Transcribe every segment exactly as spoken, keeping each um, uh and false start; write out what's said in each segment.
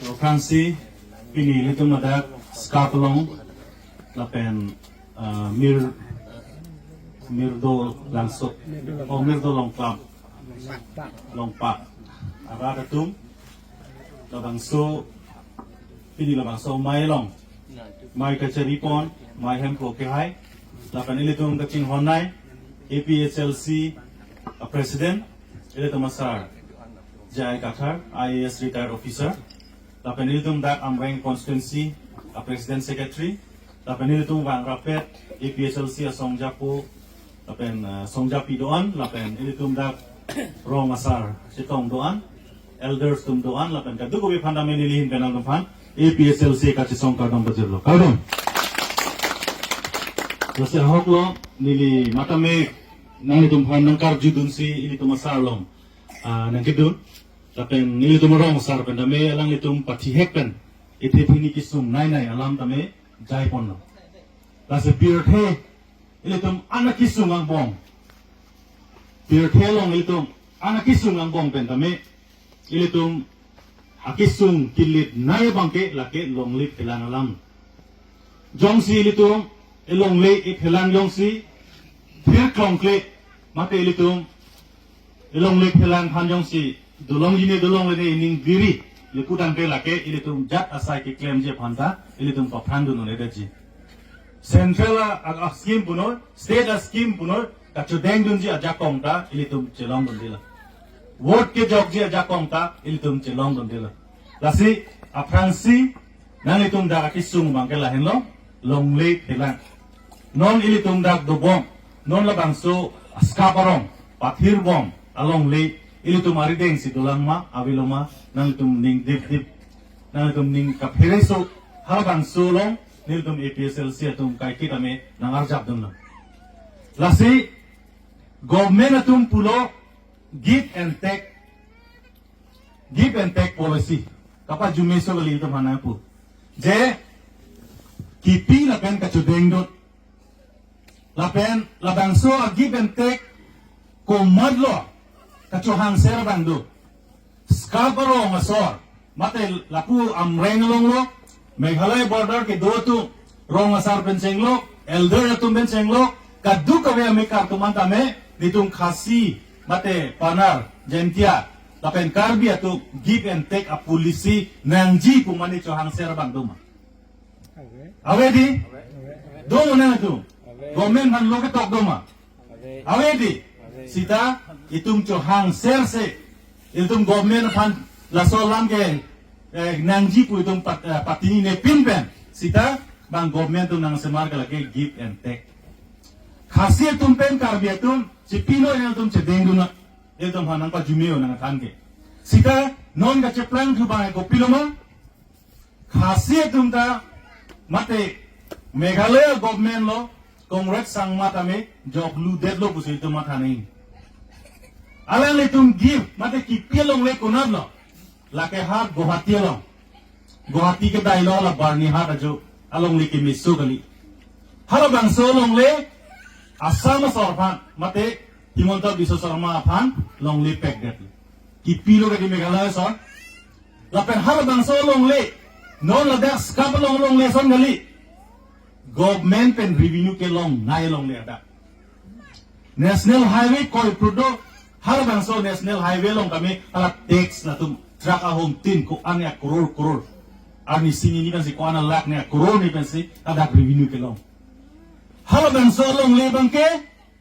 Aphrangsi pini ilitum adak Skap along lapen, ah, Mir Mirdo Langso, oh, Mirdo Longklap, Longpak arat atum labangso, pini labangso amei along, amei kachari pon, amei hemphu kehai, lapen ilitum kachinghonnei A P H L C a President, ilitum asar J I Kathar, I A S retired officer, lapen ilitum dak Amreng constituency a President Secretary, lapen ilitum vang rapet A P H L C asong japo, lapen, eh, song japi do-an, lapen ilitum dak rong asar chetong do-an, elders atum do-an, lapen kadokave aphan tame neli ahin pen nangtum aphan A P H L C kachesong kardom pajirlo. Kardom. Lasi ahok lo, neli matame nanglitum aphan nangkarjudunsi ilitum asar along, ah, nangkedun. Lapen nelitum arong asar pen tame alanglitum pathihek pen ithe thini kesung nai nai alam tame jai ponlo. Lasi pirthe ilitum ana kesung angbong, pirthe along ilitum ana kesung angbong pen tame ilitum akesung kilit nai abangke lake longle phelang alam. Jongsi ilitum elongle ephelang jongsi thir klongkle, mate ilitum elongle phelang aphan jongsi dolong jine dolongle ne ining biri le putangte lake ilitum jat asai keklemji aphan ta ilitum paphrang dun un-edetji. Central a, a, a scheme punoi, state a scheme punoi, kachedengdunji ajakong ta ilitum chelongdundelo. Vote kejokji ajakong ta ilitum chelongdundelo. Lasi aphrangsi nanglitum dak akesung abangke lahenlo, longle phelang. Non ilitum dak dobom, non labangso Skap arong pathirbom alongle ilitum arideng si dolang ma, avelo ma, nanglitum ning dipdip, nanglitum ning kaphereso, halabangso along nelitum A P H L C atum kaiketa me nangarjap dunlo. Lasi government atum pulo give and take, give and take policy. Kapajumeso kali itum aphan nangpu. Je kipi lapen kachedengdun. Lapen labangso a give and take komatlo kachohangser abang do. Skap arong asor, mate lapu Amreng along lo, Meghalaya border kedo atum, rong asar pen chenglo, elder atum pen chenglo, kadokave amekar atum an tame, nelitum Khasi, mate Panar, Jaintia, lapen Karbi atum give and take a policy nangji pu mane chohangser abang do ma? Ave di? Do ma nangtum? Government aphan lo ketok do ma? Ave di? Sita itum chohangser se, itum government aphan laso alam ke, eh, nangji pu itum pat-, eh, patinine pin pen. Sita bang government atum nangsemar ke lake give and take. Khasi atum pen Karbi atum, si pino yang atum chedengdun na, itum aphan nangpajume-o nangthan ke. Sita non kacheplang thu bang kopilo ma? Khasi atum ta mate Meghalaya government lo, Congress sangma tame jokludetlo pusi itum matha nangji. Alanglitum give mate kipi alongle konatlo? Lake hat Guwahati along. Guwahati kedailo la Byrnihat ajo alongle kemeso kali. Halabangso alongle Assam asor aphan mate Himanta Biswa Sarma aphan longle pekdetlo. Kipilo kadi Meghalaya ason. Lapen halabangso alongle, non ladak Skap along longle ason kali. Government pen revenue kelong nai alongle adak. National Highway koi prudo, halabangso National Highway along tame hala tax latum truck ahomtin ko-an ya crore crore. Arni sini ni pensi ko-an lakh ni crore ni pensi adak revenue kelong. Halabangso alongle abangke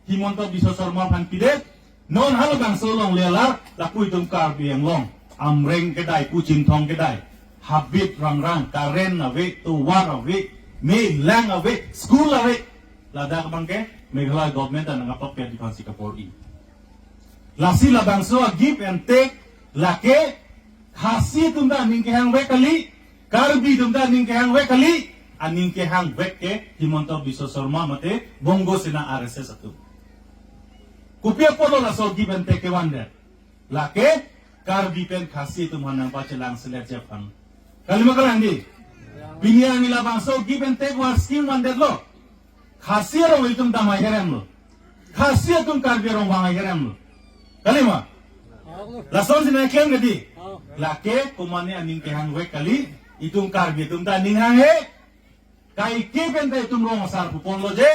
Himanta Biswa Sarma aphan pidet, non halabangso alongle alar, lapu itum Karbi Anglong, Amreng kedai, pu Chinthong kedai, habit rangrang, current ave, tovar ave, me lang ave, school ave, ladak abangke Meghalaya government ta nangkapapet di aphansi kapor-i. Lasi labangso a give and take, lake Khasi atum ta aning kehangvek kali, Karbi atum ta aning kehangvek kali, aning kehangvek ke Himanta Biswa Sarma mate Bongo Sena R S S atum. Kopi apotlo laso give and take kevandet? Lake Karbi pen Khasi atum aphan nangpachelang selet jepang. Kalima kalang di. Pini arni labangso give and take war scheme vandetlo. Khasi arong itum damai heremlo. Khasi atum Karbi arong vangai heremlo. Kalima. Lasonsi nangklem kedi. Lake komane aning kehang vek kali, itum Karbi atum ta aning hanghe. Kaike pen ta itum rong asar puponlo je,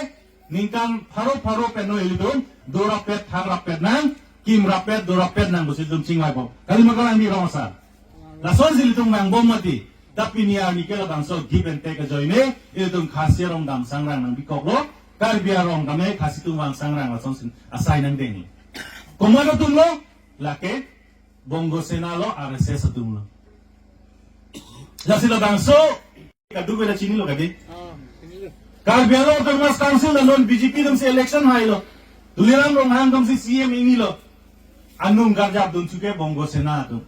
ningkan pharo pharo pen noi ilitum dorapet, thangrapet nang, kimrapet, dorapet nang pusi itum chingvaibom. Kali ma kalang di rong asar. Lasonsi ilitum vangbom mati. Ta pini arni ke labangso give and take ajoine, ilitum Khasi arong dam sangrang nangbikoklo, Karbi arong dam e Khasi atum vang sangrang lasonsi asai nangdeng. Komat atumlo, lake Bongo Sena lo, R S S atumlo. Lasi labangso kaduk beda chinilo kadi. Karbi Anglong Autonomous Council along B J P atumsi election hailo. Tuliram Ronghang atumsi C M ingnilo. Anung garjap dun chuke Bongo Sena atum.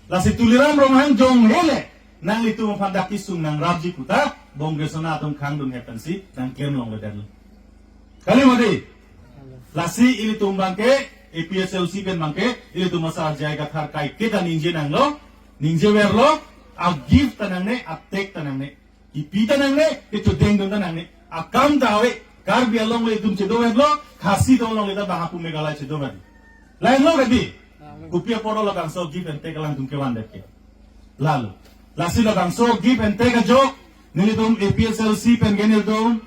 Lasi Tuliram Ronghang jong hele nanglitum aphan dak kesung nangrapji puta Bongo Sena atum khang dun hepensi nangklem longledetlo. Kali mati. Lasi ilitum abangke, A P H L C pen abangke, ilitum asar J I Kathar kaike ta ningje nanglo, ningjeverlo, a give ta nangne, a take ta nangne, kipi ta nangne, kechodeng dun ta nangne. Akam ta ave, Karbi along le itum chedoverlo, Khasi atum along le ta bang hapu Meghalaya chedover. Lahenlo kadi. Kopi apotlo labangso give and take alangtum kevandet ke. Lalo. Lasi labangso give and take ajok, nelitum A P H L C pen ke nelitum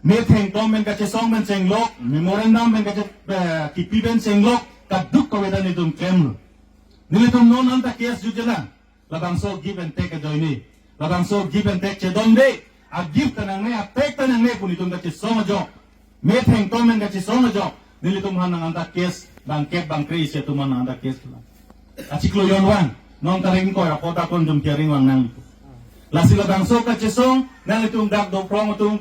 metheng tom pen kachesong pen chenglok, memorandum pen kache, eh, kipi pen chenglok, kaduk kave ta nelitum klemlo. Nelitum non anta case jutjelang. Labangso give and take ajoine. Labangso give and take chedonde. A give ta nangne, a take ta nangne pu nelitum kachesong ajok. Metheng tom pen kachesong ajok. Nelitum aphan nang anta case, bangkep bangkre isi atum aphan nang anta case. Achiklo jon vang. Non ta ring koi, apot akon jum ke ring vang nang. Lasi labangso kachesong, nanglitum dak Dophrong atum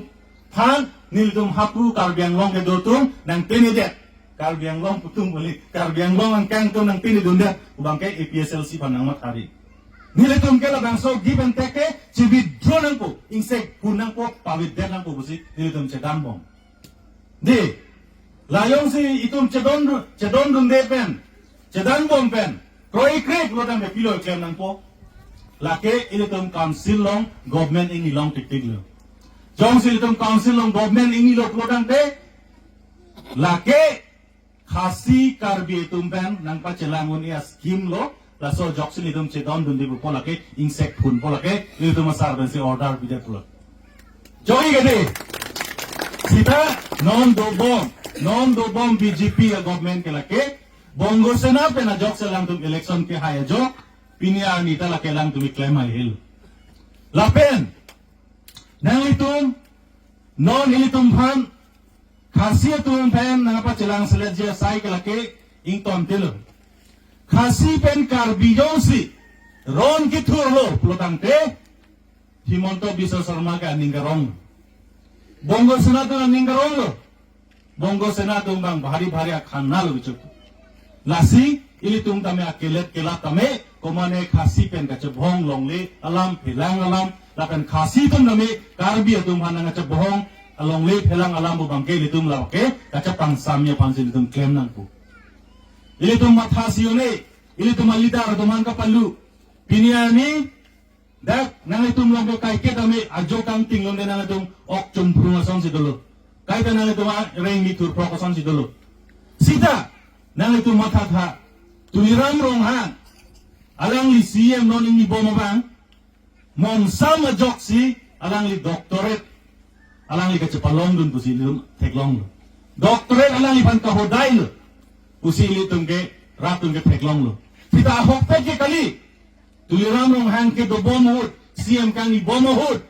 aphan, nelitum hapu Karbi Anglong kedo atum nangpinidet. Karbi Anglong pu atum boli, Karbi Anglong angkang atum nangpinidundet, abangke A P H L C aphan nangmathari. Nelitum ke labangso give and take ke, chi-withdraw nangpo, ingsekphun nangpo, pavidet nangpo pusi, nelitum chedanbom. Dei, la jongsi itum chedon, chedondunde pen, chedanbom pen, kroikre pulo tangte pilo klem nangpo. Lake ilitum council along government ingnilong tiktiklo. Jongsi ilitum council along government ingnilo pulo tangte, lake Khasi Karbi atum pen nangpachelang un-e a-scheme lo, laso ajoksi nelitum chedondunde pupo lake, ingsekphunpo lake, nelitum asar pensi order pidet pulo. Jogi kedi. Sita non dobom, non dobom B J P a-government ke lake, Bongo Sena pen ajoksi alangtum election kehai ajok, pini arni ta lake alangtum keklem haihelo. Lapen, nanglitum, non ilitum aphan, Khasi atum pen nangpachelang seletji asai ke lake ingtontelo. Khasi pen Karbi jongsi ron kethurlo pulo tangte, Himanta Biswa Sarma ke aning karong. Bongo Sena atum aning karonglo. Bongo Sena atum abang bhari bhari akhana lo bichuk. Lasi ilitum tame akelet kelat tame, komane Khasi pen kachebhong longle alam, phelang alam, lapen Khasi atum tame Karbi atum aphan nangkachebhong alongle phelang alam pu abangke ilitum lake kachepangsamji aphansi ilitum klem nangpo. Ilitum mathasi un-e, ilitum a-leader atum aphan kapalu. Pini arni dak nanglitum along ke kaike tame ajo kangting along ke nanglitum ok chumphru asonsi dolo. Kaita nanglitum areng ni thurprok asonsi dolo. Sita nanglitum mathatha, Tuliram Ronghang, alangli C M non ingnibom abang, monsam ajoksi alangli doctorate, alangli kachepalongdun pusi ilitum theklonglo. Doctorate alangliphan kahodailo pusi ilitum ke, rat atum ke theklonglo. Sita ahokpet ke kali, Tuliram Ronghang kedobom ahut, C M kangnibom ahut,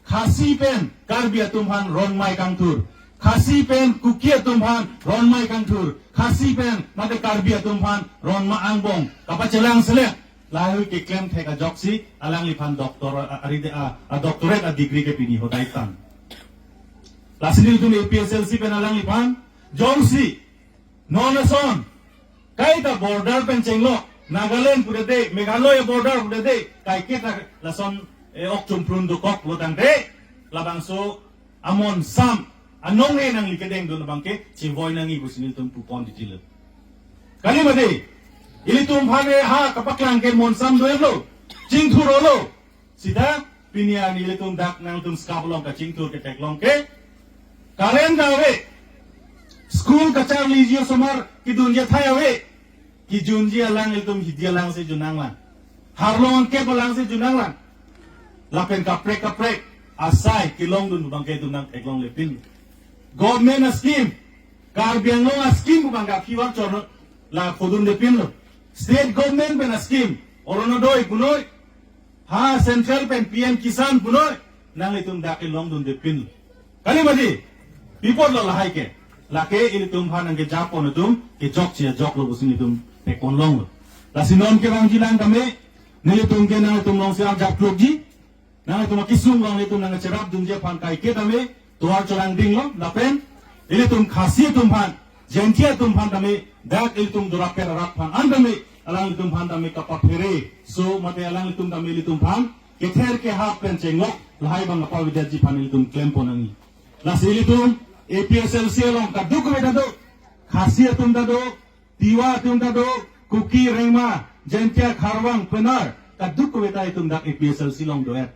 Khasi pen Karbi atum aphan ronmai kangthur, Khasi pen Kuki atum aphan ronmai kangthur, Khasi pen mate Karbi atum aphan ronma angbong kapachelang selet, lahei keklem thek ajoksi alangliphan doctor, a, ari de, a, a-doctorate a-degree ke pini hodai tang. Lasi nelitum A P H L C pen alangliphan jongsi non ason, kaita border pen chenglok, Nagaland pudede, Meghalaya border pudede, kaike ta lason, eh, ok chumphrun dokok pulo tangte, labangso amonsam, anong e nangli kedengdun abangke chevoi nangji pusi nelitum pupon titilo. Kali mati, ilitum aphan e ha kapaklang ke monsam do-etlo, chingthur-olo. Sita pini arni ilitum dak nangtum skap along kachingthur ketheklong ke, current ta ave, school kacharliji osomar kedunji athai ave, Kejunji alang ilitum hidi alang si jun nanglang. Harlong angkep alang si jun nanglang. Lapen kaprek kaprek asai kelongdun abangke ilitum nangtheklongle pin. Government a-scheme, Karbi Anglong a-scheme abangke aphi vang chor la phodunde pinlo. State government pen a-scheme, Orunodoi punoi, ha central pen P M Kisan punoi, nanglitum dak kelongdunde pin. Kali mati, pi apotlo lahai ke. Lake ilitum aphan nangkejapon atum kechokche ajoklo pusi nelitum theklong longlo. Lasi non kevangjilang tame, nelitum ke nanglitum alongsi arjap klokji. Nanglitum akesung along nelitum nangcherapdunji aphan kaike tame tovar chelangdinglo lapen ilitum Khasi atum aphan, Jaintia atum aphan tame, dak ilitum dorapet arat aphan an tame, alanglitum aphan tame kapaphere. So mate alanglitum tame ilitum aphan kether kehap pen chenglok lahai abang kapavedetji aphan ilitum klempon nangji. Lasi ilitum A P H L C along kadokave ta do, Khasi atum ta do, Tiwa atum ta do, Kuki, Rengma, Jaintia, Kharvang, Penar, kadokave ta itum dak A P H L C along do-et.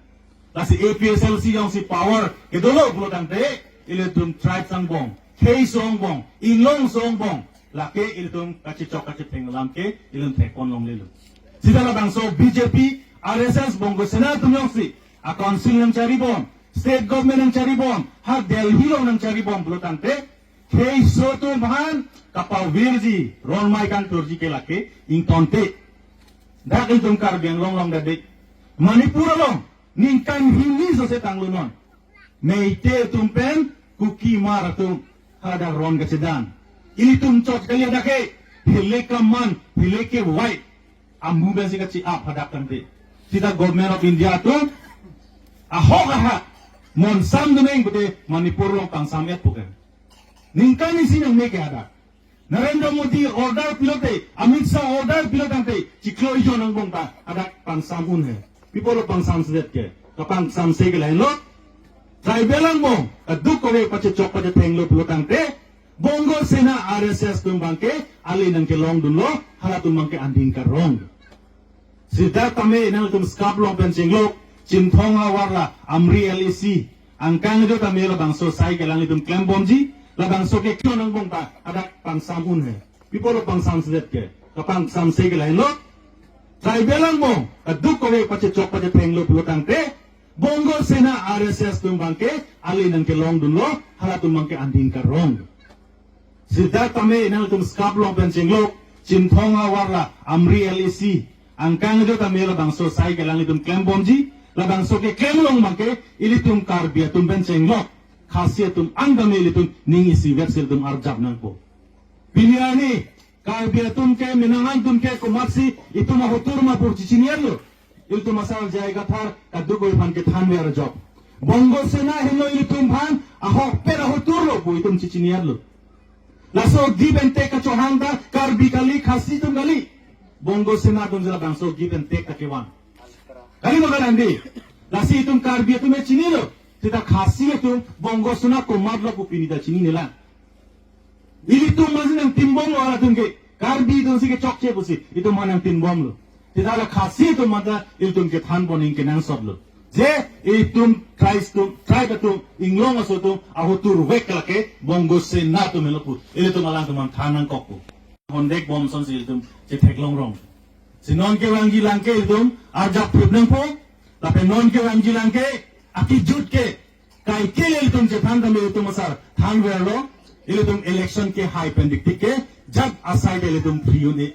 Lasi A P H L C alongsi power kedolo pulo tangte, ilitum tribe angbong, khei aso angbong, inglong aso angbong, lake ilitum kachechok kachetheng alam ke ilitum theklong longlelo. Sita labangso B J P, R S S, Bongo Sena atum alongsi a-council nangcharibom, state government nangcharibom, ha Delhi along nangcharibom pulo tangte, khei aso atum aphan kapavirji, ronmai kangthurji ke lake ingtonte. Dak ilitum Karbi Anglong along ta dei, Manipur along ningkan hini sose tanglo non. Meitei atum pen Kuki Hmar atum hadak ron kachedan. Ilitum chot kali hadak ke, hele kaman, hele kevai, amu pensi kachi-ap hadak tangte. Sita Government of India atum ahok ahak monsam duneng pute Manipur along pangsam-et puke. Ningkan isi nangme ke hadak. Narendra Modi order pilote, Amit Shah order pilotangte, chiklo ijon angbong ta hadak pangsam un he. Pi apotlo pangsamsedet ke, kapangsamse ke lahenlo. Tribal angbong kadokave pachechok pachethenglo pulo tangte, Bongo Sena, R S S atum abangke ale nangkelongdunlo, halatum abangke anding karong. Sita tame nangtum skap along pen chenglok, Chinthong ahavar la Amri L A C angkang ajo tame labangso asai ke alanglitum klembomji, labangso ke kyon angbong ta hadak pangsam un he. Pi apotlo pangsamsedet ke, kapangsamse ke lahenlo. Tribal angbong kadokave pachechok pachethenglo pulo tangte, Bongo Sena, R S S atum abangke ale nangkelongdunlo, halatum abangke anding karong. Sita tame nangtum skap along pen chenglok, Chinthong ahavar la Amri L A C angkang ajo tame labangso asai ke alanglitum klembomji, labangso ke klemlong abangke ilitum Karbi atum pen chenglok, Khasi atum an tame ilitum ning isivet si ilitum arjap nangpo. Pini arni Karbi atum ke, menang atum ke komatsi itum ahotur ma pu chechini-etlo. Ilitum asar J I Kathar kadokave aphan kethanver ajok. Bongo Sena henlo ilitum aphan ahokpet ahoturlo pu itum chechini-etlo. Laso give and take kachohang ta Karbi kali, Khasi atum kali. Bongo Sena atum si labangso give and take ta kevan. Kali ma kalang dei. Lasi itum Karbi atum ke chinilo. Sita Khasi atum Bongo Sena komatlo pu pini ta chinine lang. Ilitum masi nangtimbomlo halatum ke. Karbi atum si kechokche pusi itum aphan nangtimbomlo. Sita la Khasi atum mata ilitum kethanpon ning kenangsotlo. Je itum tribe atum, tribe atum, inglong aso atum ahoturvek lake Bongo Sena atum helo pu ilitum alangtum aphan than nangkokpo. Hondek bom asonsi ilitum chetheklong rong. Si non kevangjilang ke ilitum arjap phut nangpo. Lapen non kevangjilang ke akejut ke kaike le ilitum chethan tame ilitum asar thanverlo, ilitum election kehai pen diktik ke jat asai ta ilitum free un-e.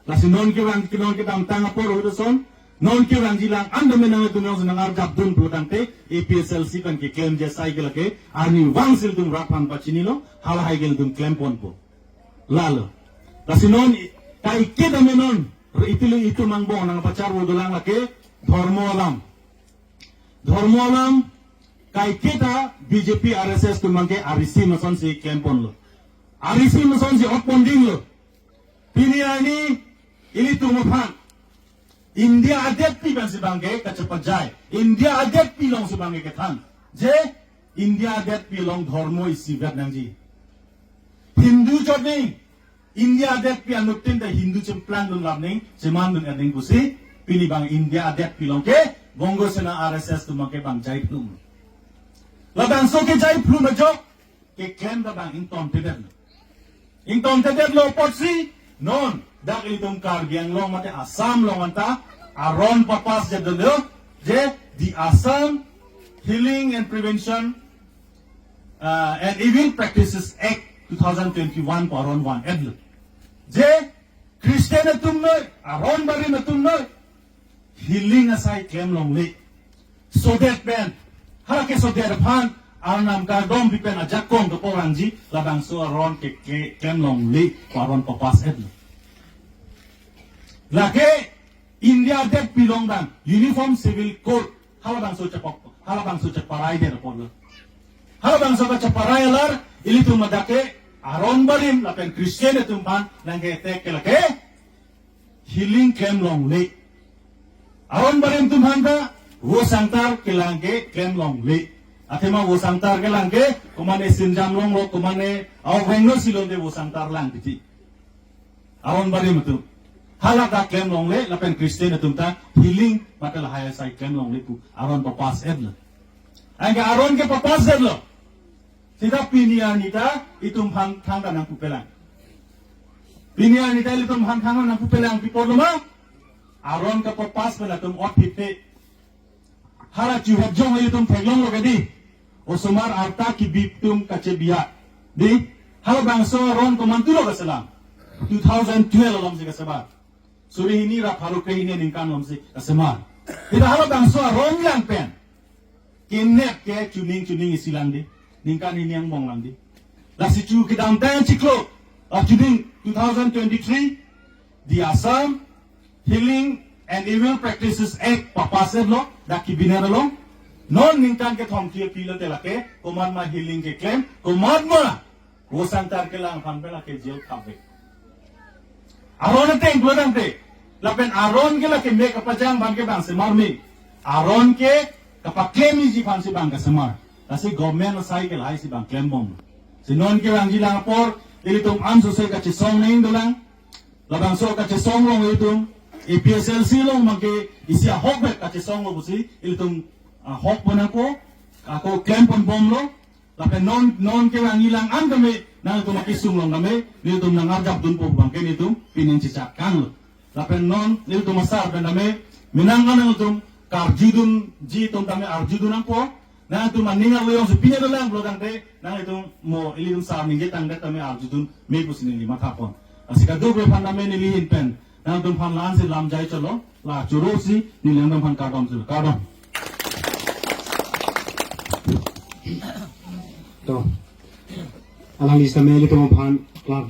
Lasi non kevang, non kedamtang apor ahut ason, non kevangjilang an tame nanglitum alongsi nangarjapdun pulo tangte, A P H L C pen keklemji asai ke lake arnivang si ilitum rat aphan pachinilo, halahai ke ilitum klemponpo. Lalo. Lasi non i-, kaike tame non, ri-, itilu itum angbong nangpacharvo dolang lake dhormo alam. Dhormo alam, kaike ta B J P, R S S atum abangke arisim asonsi klemponlo. Arisim asonsi otpondinglo. Pini arni ilitum aphan India adetpi pensi abangke kachepajai. India adetpi alongsi abangke kethan. Je India adetpi along dhormo isivet nangji. Hindu chot ni India adetpi anuttin ta Hindu chimplangdun lap ning, chemandun-et ning pusi, pini abang India adetpi along ke Bongo Sena, R S S atum abangke bang jaiplum. Labangso kejaiplum ajok keklem ta bang ingtontedetlo. Ingtontedetlo apotsi, Non dak ilitum Karbi Anglong mate Assam along anta aron papass-etlo, je the Assam Healing and Prevention uh, and Evil Practices Act two thousand twenty-one pu aron van-etlo. Je Christian atum noi, aron barim atum noi, healing asai klem longle. Sodet pen, hala kesodet aphan Arnam kardom pi pen ajakong keporangji, labangso aron ke, ke klem longle pu aron papass-etlo. Lake India det pilongdam Uniform Civil Code, halabangso chepok, halabangso cheparai det apotlo. Halabangso kacheparai alar, ilitum ladak ke aron barim lapen Christian atum aphan nangke-attack ke lake healing klem longle. Aron barim atum aphan ta vo sangtar kelang ke klem longle. Athema vo sangtar kelang ke, komane sinjam longlo, komane aokreng lo silonde vo sangtar lang titi. Aron barim atum. Hala ta klem longle, lapen Christian atum ta healing mate lahai asai klem longle pu aron papass-etlo. Anke aron ke papass-etlo. Seta pini arni ta itum aphan thangta nangpupelang. Pini arni ta ilitum aphan thangta nangpupelang, pi apotlo ma? Aron kepapass pen atum ot thiphe. Hala chuhep jong ilitum theklonglo ke dei. Osomar arta kebi atum kachebi-a dei. Halabangso aron komantulo kaselam? Two thousand twelve alomsi kasebar. Suri hini ra pharo kre hini aningkan alomsi kasemar. Seta halabangso aron lang pen kenep ke chuning chuning isi lang dei. Ningkan hini angbong lang dei. Lasi chu kedamtang chiklo, ah, chuning two thousand twenty-three, the Assam Healing and Evil Practices Act papass-etlo, dak cabinet along. Non ningkan kethom thia pilo te lake, komatma healing keklem, komatma vo sangtar kelang aphan pen lake jail thapvek. Aron ateng pulo tangte, lapen aron ke lake me kapajang aphan ke bang semar me. Aron ke kapaklem-iji aphansi bang kasemar. Lasi government asai ke lahai si bang klembom. Si non kevangji lang apor, ilitum ansose kachesong neng dolang. Labangso kachesong along ilitum A P H L C along abangke isi ahokvek kachesonglo pusi ilitum ahok ponpo, ako klem ponbomlo. Lapen non, non kevangji lang an tame nangtum akesung along tame nelitum nangarjapdunpo abangke nelitum pining chechak kanglo. Lapen non nelitum asar pen tame menang an nangtum karjudunji atum tame arjudun nangpo. Nangtum aning arlo jongsi pine dolang pulo tangte, nangtum mo ilitum sar ningje tangdet tame arjudun me pusi neli mathapon. Lasi kadokave aphan tame neli ahin pen nangtum aphan la-ansi lam jai cholo, la choro si neli nangtum aphan kardom cholo, kardom. To, alangli sitame ilitum aphan klardak.